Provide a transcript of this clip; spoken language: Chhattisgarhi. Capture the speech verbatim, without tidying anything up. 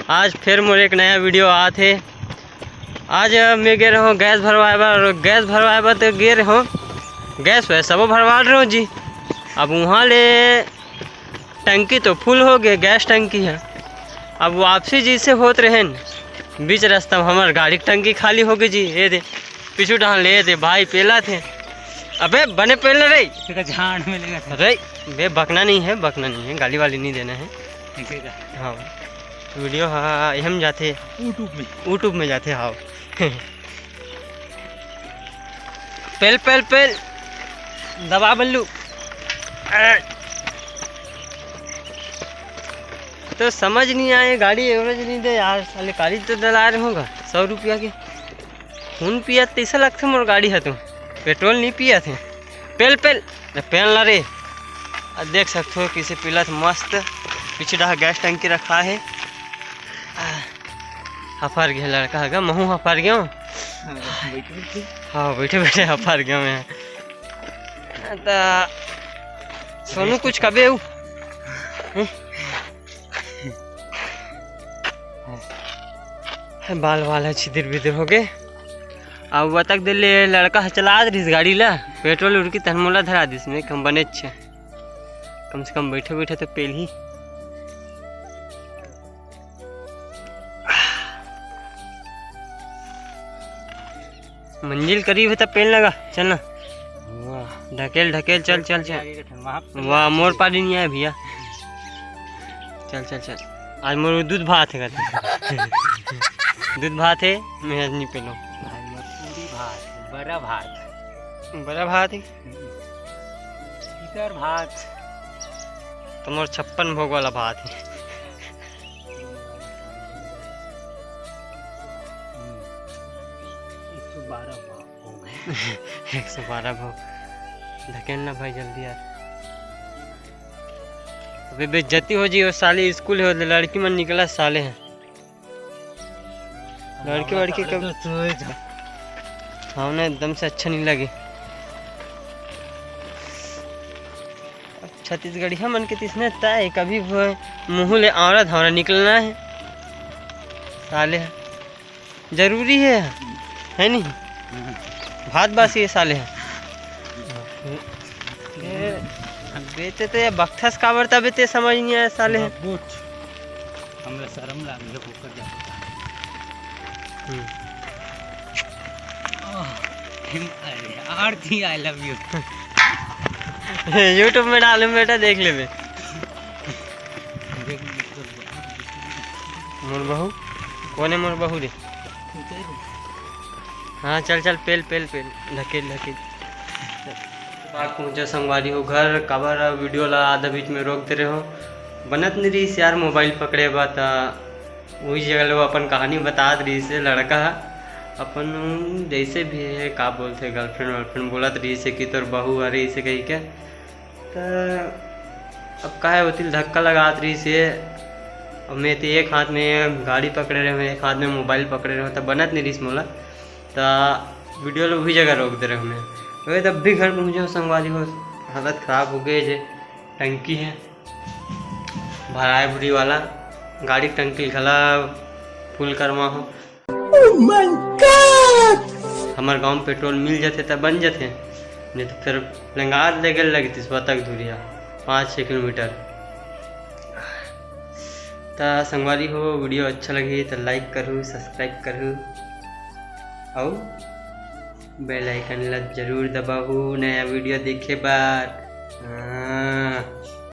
आज फिर मोर एक नया वीडियो आत हे। आज मैं गे रहूँ गैस भरवाए बर, और गैस भरवाए बर तो गे रहूँ, गैस वैस सबो भरवा रहूँ जी। अब वहाँ ले टंकी तो फुल हो गए, गैस टंकी है। अब वापसी जैसे होत रहे न, बीच रास्ता में हमार गाड़ी के टंकी खाली हो गई जी। ये दे, पीछू डाल ले दे भाई, पेला थे। अबे बने पेल रे। तेरा झाड़ में लेगा था। अरे बे, बकना नहीं है, बकना नहीं है, गाली वाली नहीं देना है। ठीक है। हाँ, वीडियो हाँ हम जाते YouTube में। YouTube में जाते, हाँ। पेल, पेल, पेल। दबा बल्लू। अरे। तो समझ नहीं आए, गाड़ी एवरेज नहीं दे यार, साले काली तो डला रहे होगा सौ रुपया के। खून पिया तैसा लगथे मोर गाड़ी है तो, पेट्रोल नहीं पिया थे। पेल, पेल, ले पेल ला रे। अब देख सकते हो किसे पिला थे मस्त, पीछे डहा गैस टंकी रखा है। आ, हफर गया लड़का है गा, महू हफर गया। हाँ, बैठे बैठे। हाँ, बैठे बैठे हफर गया मैं। त सोनू कुछ कबे उ? हैं? बाल वाल ह छिदिर बिदिर हो गे। अब वतक दे ले लड़का ह चला रिस गाड़ी ला, पेट्रोल उड़की तहन मोला धरा दिस, मैं कम बने अच्छे। कम से कम बैठे बैठे तो पेल ही। मंजिल करीब है तब पेल लगा, चल ना। वाह। ढकेल, ढकेल, चल, चल, चल। आगे के ठन, वहाँ पे वाह, मोर पारी नहीं आया भैया। चल, चल, चल। आज मोर दूध भात है कहते। दूध भात है, मैं आज नहीं पेलो। आज मोर पूरी भात, बड़ा भात। बड़ा भात है? इधर भात। तो मोर छप्पन भोग वाला भात है। हम्म। एक सौ बारह भाव हो गए। एक सौ बारह भाव। ढकेल ना भाई जल्दी यार। अबे बेइज्जती हो जी, वो साले स्कूल है, वो लड़की मन निकला साले हैं। लड़की वड़की कब तो सोए जा। हाँ ना, एकदम से अच्छा नहीं लगे। अब छत्तीसगढ़िया मन के तिसने तय कभी वो मुँह ले आंवरा धावरा निकलना है। साले हैं। जरूरी है, है नहीं? भात बासी ये साले हैं। ये बेचे तो ये बकथस काबर तबे ते समझ नहीं आया साले हैं। बूट। हमरा शर्म लाग गया ओकर जाके। हम्म। आह, हिम-, अरे, आरती, I love you। YouTube में डालूं बेटा, देख लेबे। देख, देख, देख। मोर बहू, कौन है मोर बहू रे? उधर। हाँ, चल, चल, पेल, पेल, पेल, ढकेल, ढकेल। बात पहुँचा संगवारी हो घर, काबर वीडियो ला आधा बीच में रोक दे रहे हो। बनत नहीं रहीस यार मोबाइल पकड़े बा, त वही जगह ले वो अपन कहानी बतात रहीस हे लड़का ह। अपन जैसे भी है, का बोलते, गर्लफ्रेंड वर्लफ्रेंड बोलत रहीस हे कि तोर बहू हरे इसे कही के। त अब का है, ओतिल धक्का लगात रहीस हे। अब मैं ते एक हाथ में गाड़ी पकड़े रहे हूँ, एक हाथ में मोबाइल पकड़े रहे हूँ, त बनत नहीं रहीस मोला। त वीडियो ला वही जगह रोक दे रहे हूँ मैं। वही तब भी घर पहुँचे हो संगवारी हो, हालत खराब हो गई जे टंकी है। भराए भुरी वाला गाड़ी के टंकी घला फुल करवा हो। Oh my God! हमर गांव में पेट्रोल मिल जाते त बन जाते, नहीं तो फिर लंगार ले गल लगती सुबह तक दूरिया पाँच छः किलोमीटर। त संगवारी हो, वीडियो अच्छा लगी त लाइक करू, सब्सक्राइब करू, अउ बेल आइकन ला जरूर दबाहू नया वीडियो देखे बर।